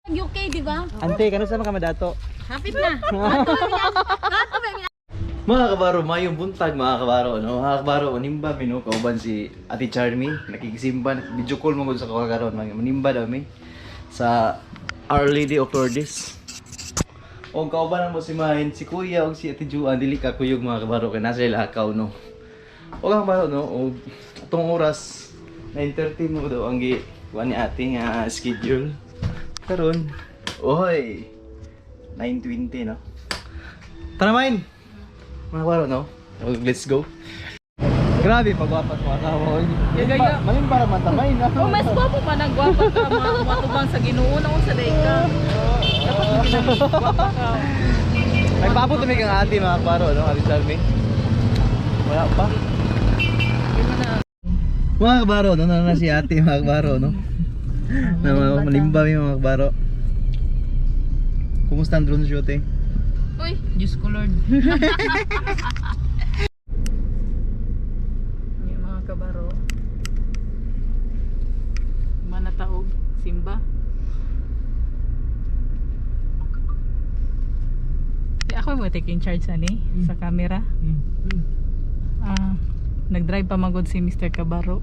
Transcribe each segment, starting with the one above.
UK, di ba? Ante, kano sa mga madato? Hapit na. Mga kabaro, mayong buntag mga kabaro, no? Mga kabaro, manimba mi no, kauban si Ate Charmy, nakikisimba, video call mo gud sa karon, manimba daw mi sa Our Lady of Lourdes. O kauban mo si Mahin, si Kuya og si Ate Juan, dili ka kuyog mga kabaro kay nasa ila akaw no. O mga kabaro no, og atong oras 9:30 mo daw ang gi kuan ni ate nga schedule. Karon, oy 9:20 no. Tara Mahin. Mga kabaro, no? Let's go. Grabe, pagwapat mo asawa ko. Gaya. Malin para matamay na. Oh, mas gwapo pa nang gwapo ka, matubang sa Ginoo na sa day ka. Dapat mo ginagwapo ka. Nagpapo tumig ang ate mga kabaro, no? Ate Charmy. Wala pa. Hindi mo na. Mga kabaro, no? Nana si ate mga kabaro, no? Na malimba mi mga kabaro. Kumusta ang drone shoot eh? Uy, Diyos ko Lord. Yung mga kabaro. Manataog, Simba. Eh, ako mo take in charge ani sa camera. Ah, nag-drive pa magod si Mr. Cabaro.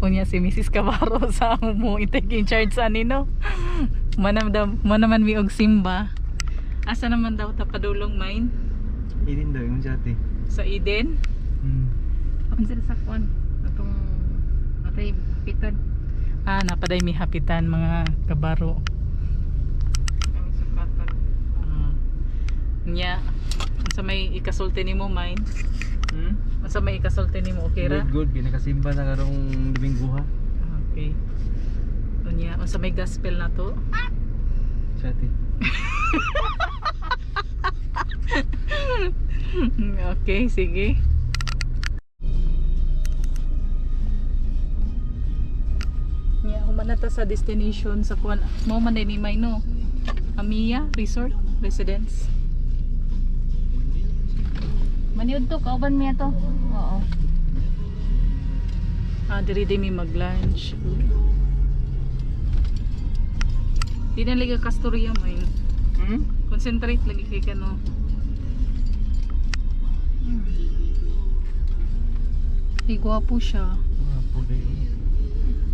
Unya si Mrs. Cabaro sa mo i-take in charge sa ani no. Manam daw, manaman mi og Simba. Asa naman daw ta padulong mine? Idin daw yung si ate. Sa Eden? Hmm. Ang sila sa kuan atong atay pitan Ah, napaday mi hapitan mga kabaro. kami sukatan. Ah. Nya, unsa may ikasulti nimo mine? Hmm? Unsa may ikasulti nimo okay ra? Good, good. Ginakasimba na karong Domingo ha. Okay. Unya, unsa may gospel na to? Si ate. Okay, sige. Nya, human na ta sa destination sa kuan. Mao man din ni May, no. Amiya Resort Residence. Maniud to, kauban miya to. Oo. Ah, diri din mi mag-lunch. Di na lagi kasturya mo yun. Hmm? Concentrate lagi kay kano. Ay, gwapo siya. Mga puli.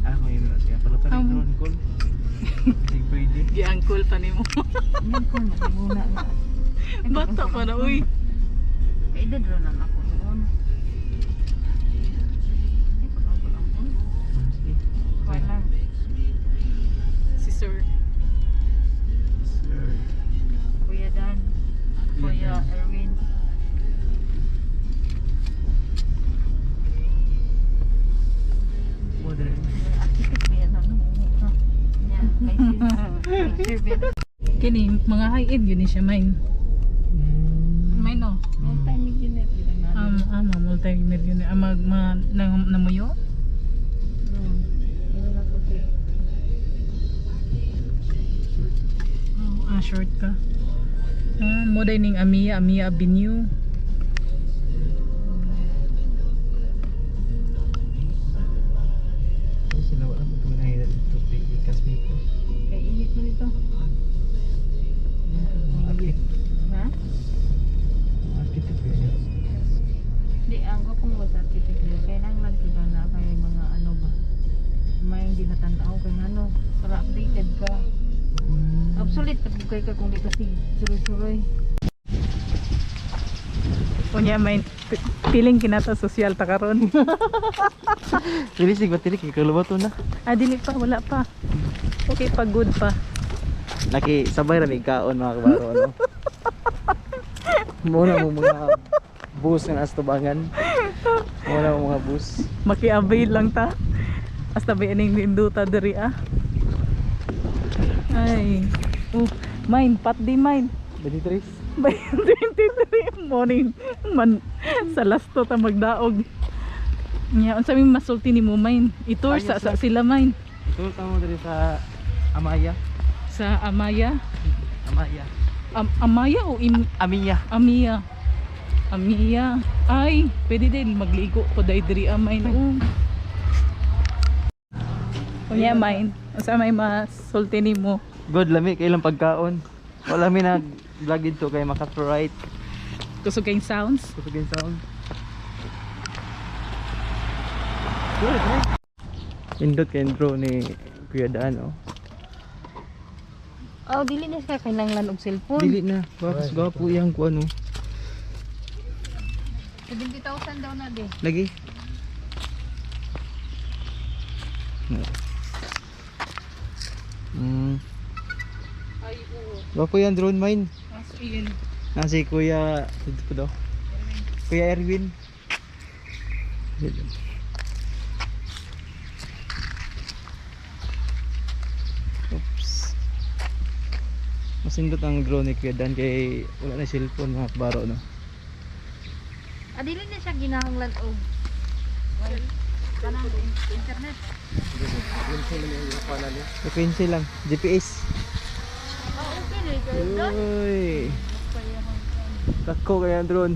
Ako yun na siya. Pala pa rin drone call. Hindi pwede. Giangkol pa nimo. Ko muna na. Bata pa na, uy. Kay edad ra na ako noon. Ay, pag-angkol-angkol. Sige. Kuan lang. Si Sir. Sir. Kuya Dan. Kuya Erwin. Water. Architect ba yan ano? Yan, kay Sir Ben. Kini, mga high-end yun ni siya, mine. Mine, no? Multi-millionaire yun ang Multi-millionaire. Ah, mag, ma, nang, namuyo? Yun ako si Oh, ah, short ka. Ah, mo day ning Amiya, Amiya Avenue. Sila wala mo tumingin dito ikas biko. Kay init mo nito. Architect. Ha? Architect yun. Di, ang gwapong was architect nila. Kailangan kita na kay mga ano ba? May hindi natanaw kay ano. Para updated ka. Obsolete na po kay ka kung di kasi suroy-suroy. Unya, may piling kinata sosyal ta karon. Dili sig batili kay kaluwa to na. Ah, dili pa, wala pa. Okay pa, good pa. Naki sabay ra mig kaon mga kabaro no. Muna mo mga bus nga nastubangan. Muna mo mga bus. Maki-avail lang ta. Hasta ba ining ninduta diri ah. Ay. Oh, mine, pat di mine. 23. By 23 morning man sa lasto ta magdaog. Nya unsa may masulti nimo mine? I-tour sa sila mine Ito tamo diri sa Amaya. sa Amaya. Amaya. Amaya o Im Amiya. Amiya? Amiya. Ay, pwede din magligo ko dai diri amay no. Unya mine. Unsa may masulti nimo? Good lami kay ilang pagkaon. Wala mi nag vlog dito kay maka-copyright. Kusog kayong sounds. Kusog yung sound. Good, eh. Indot kay drone ni Kuya Dan, oh. Oh, dili na siya kailangan og cellphone. Dili na. Bakit gwapo iyang kuan, oh. 70,000 daw na di. Lagi. No. Gwapo yan drone mine. As in. Na si Kuya dito po daw. Kuya Erwin. Oops. Masindot ang drone ni Kuya Dan kay wala na cellphone mga kabaro no. Ah, dili na siya ginahanglan og kanang internet. Frequency lang, GPS. Oh, okay na kayo. Uy. Dako kaya ang drone.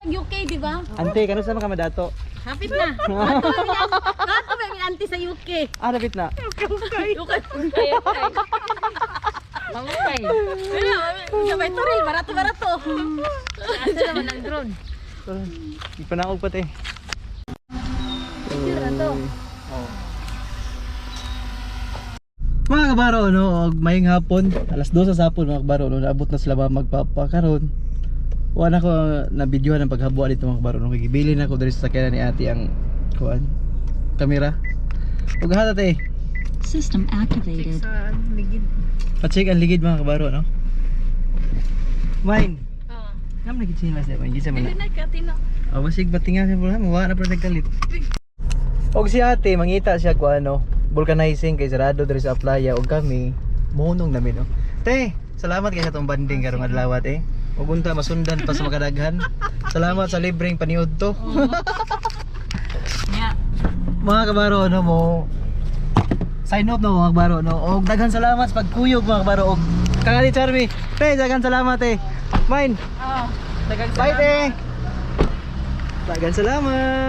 UK, di ba? Ante, kano sa mga madato? Hapit na. Kato may auntie sa UK. Ah, lapit na. Okay. Mangutay. Wala, sabay toril, barato-barato. Asa naman ang drone? Ipanaog pa te. Picture na to. Oh. Mga kabaro, no, og mayong hapon, alas 2 sa hapon mga kabaro, no, naabot na sila mga magpapa karon. Wala ko na videohan ang paghabuan dito mga kabaro, no, kay gibilin ako diri sa sakyanan ni ate ang kuan kamera. Ug hata te, System activated. Sa ligid. pa-check ang ligid mga kabaro, no. Mine. Ah. Ngam lagi chinas di ba? Gisa man Dili na. na ka tino. Oh, basig batinga siya pula, mawa na pala nagkalit. Og si ate, mangita siya ko ano, vulcanizing kay sarado diri sa playa og kami mohunong namin oh. Te, salamat kay sa atong banding karong adlaw te. Ug unta masundan pa sa makadaghan. Salamat sa libreng paniud to. Nya. Mga kabaro no mo sign off no mga kabaro no. Og daghan salamat sa pagkuyog mga kabaro og kang Ate Charmy. Te, daghan salamat te. Mine. Oh, daghang Bye salamat. te. Daghan salamat.